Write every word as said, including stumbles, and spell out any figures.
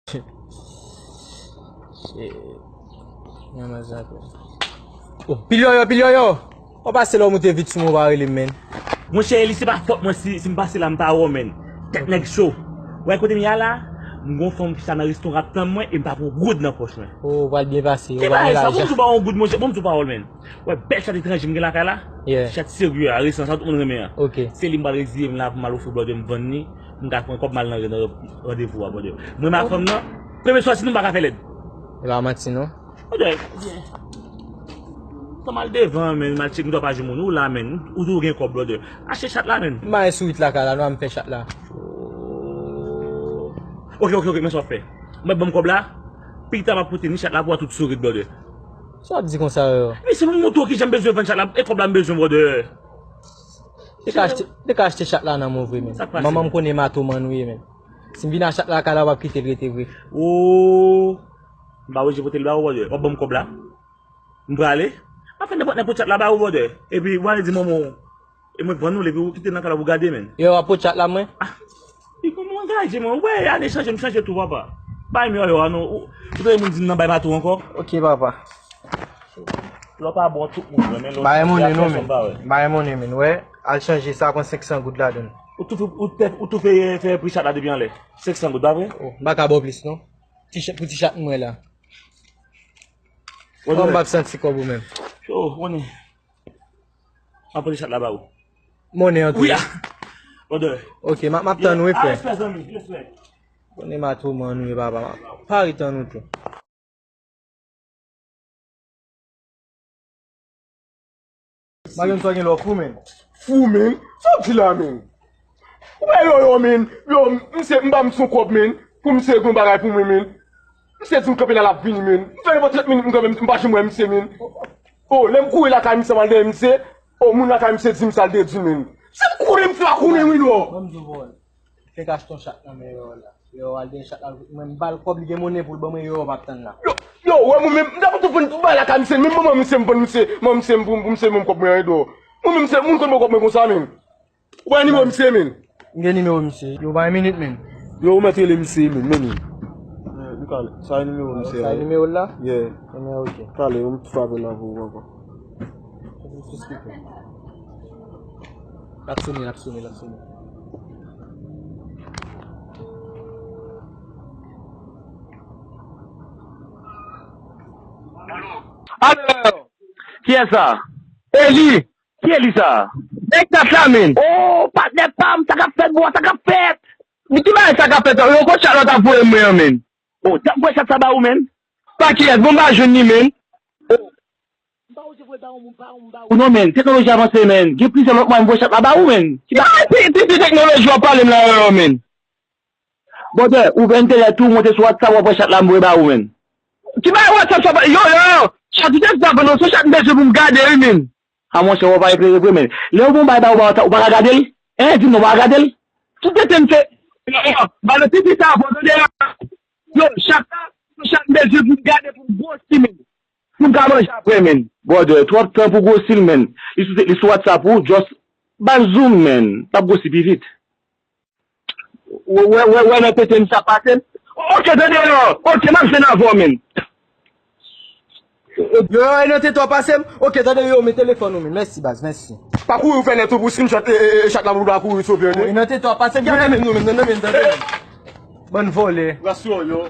Shit. Nan mazak. Oh, pil yoyo, pil yoyo! W ap pase lè w moute vit sou mwen, w pa rele m, men. Monchè, Eli, se pa fòt mwen si, si m pase la, m pa wè w, men. Tèt nèg cho. Wè kote m ye a la, m gon fanm ki chita nan restoran ap tann mwen e m pa pran goud nan pòch mwen. Oh, w pral byen pase, w pa gen lajan. Ki bagay sa? Bon, m tou pa yon goud, monchè, bon, m tou pa wè l, men. Wè, bèl chat etranje m gen lakay la. Yeah. Chat serye a, resan sa tout moun renmen an. Ok. Se li m pral reziye m la pou m al ofri brother m vann li. M ka pran kòb m al nan, nan randevou a, brother. Mwen ak fanm nan, premye sòti nou m pa ka fè lèd. E pa manti non. Brother, byen. Kòm al devan, men, m al tcheke m dwa pa jwenn moun. Ou la, men. Ou tou gen kòb, brother. Achte chat la, men. M ale sou it lakay la, nou a m fè chat la. Ok, ok, ok, men sa w ap fè. Mwen ban m kòb la. Pita m ap pote ni chat la pou a tout sourit, brother. Sa w ap di konsa yo? Men se pou m montre w kijan m bezwen vann chat la. E kòb la m bezwen, brother. Te ka achte, te ka achte chat la nan mwen vre, men. Sa k pase? Manman m konnen matouman nou ye, men. Si m vin a chat la, kay la w ap kite l rete vre. Oh. M pa oblije pote l ba ou, brother. W ap ban m kòb la. M prale. M ap fè nenpòt, nenpòt chat la ba ou, brother. Epi, w ale di manman w. E mwen k vann ou l, epi ou kite l nan kay la pou gade, men. Yo, w ap pote chat la, mwen? Ah. Li konn angaje, mwen. Ou wè, ane chanje, m chanje tou, papa. Bay m yoyo a, non. Ou, ou tande moun di m nan bay mato ankò? Ok, papa. Lò pa bon, tout moun wè, men lò. Bay monnen non, men. Bay monnen, men. Wè, al chanje sa, pran senk san goud ladan l. Ou tou, ou te, ou tou fè, fè pri chat la depi anlè. Senk san goud, pa vre? Oh, m pa ka ba w plis, non. Ti chat, pou ti chat mwen la. Wè, m p ap santi kòb ou menm. Yo, monnen. M ap pote chat la ba ou. Monnen an tou. Wi, ah. Brother. Ok, m ap, m ap tann ou wi, frè. Respè, zanmi, respè. Konnen matouman nou ye, papa. Pa ret tann ou tou. Magen sa gen lò fou, men. Fou, men? Sa w di la, men? Ou wè yoyo, men? Yo, misye, m ba misye yon kòb, men. Pou misye gen yon bagay pou mwen, men. Misye di m kanpe la, l ap vini, men. M fè nenpòt trant minit, m kanpe, m pa janm wè misye, men. Oh, lè m kouri lakay misye, m al dèyè misye. Oh, moun lakay misye di m sa l te di, men. Se kouri m fè a konnen, wi, non. Ban m di w, bòy. Fèk achte yon chat nan men yoyo la. Yoyo al dèyè chat la, mwen m ba l kòb, li gen monnen pou l ban mwen, yoyo p ap tann la. Yo, yo, wè mwen menm, m ta pou tou vann tout bagay lakay misye, menm manman misye m vann misye, manman misye m pou, pou misye ban m kòb mwen an ede w. Mwen menm se moun konn ban kòb mwen konsa, men. Ou bay nimewo misye, men. M gen nimewo misye. Yo, bay minit, men. Yo, ou mèt rele misye, men, men, men. Eh, li ka ale. Sa e nimewo misye a. Sa e nimewo l la? Yeah. Ebyen, ok. Talè, m frape la pou ou ankò. L ap sonnen, l ap sonnen, l ap sonnen. Alo! Kiyès sa? Eli! Ki Eli sa? Nèg dat la, men! Oh, patnè pa m, sa k ap fèt, bro, sa k ap fèt? Men ki bagay sa k ap fèt? Yon kòb chat la w t ap voye mwen an, men. Oh, t ap voye chat sa ba ou, men? Pa kiyès? Bon, m pa jwenn li, men. Oh. M pa oze voye ba ou, m pa ou, m ba ou. Non, men, teknoloji avanse, men. Gen plizyè lòt mwayen m voye chat la ba ou, men. Ki bagay ti, ti, ti teknoloji w ap pale m la, yo, yo, men? Brother, ou fè enterè tou, w monte sou WhatsApp, w ap wè chat la m voye ba ou, men. Ki bagay WhatsApp sa, yo, yo, yo. Chat ou te di sa, non, se chat m bezwen pou m gade, wi, men. A, monchè, w pa eklere vre, men. Lè yo ba w yon bagay ba ou, ou pa ka gade l? Hein, di m non, ou pa ka gade l? Tout tenten m se, yo, yo, ba le pipi sa, bon, tande, yo. Yo, chat la, se chat m bezwen pou m gade, pou m gwosi, men. Pou m ka manje apre, men. Brother, twòp tan pou gwosi l, men. Li sou, li sou WhatsApp ou, just ba l zoom, men. L ap gwosi pi vit. Wè, wè, wè, wè nan tete m sa pase m. Ok, tande yo. Ok, m ap jwenn avè w, men. Yo, yo, e nan tete w pase m. Ok, tande yo, men telefòn ou, men. Mèsi, baz, mèsi. Pa kouri ou fè nèt ou pou screenshot, e, e, e, chat la pou pa kouri sou pye, non. E nan tete w pase m. Gade men nou, men, nan men, tande men. Bann vòlè. Ras yo, yo.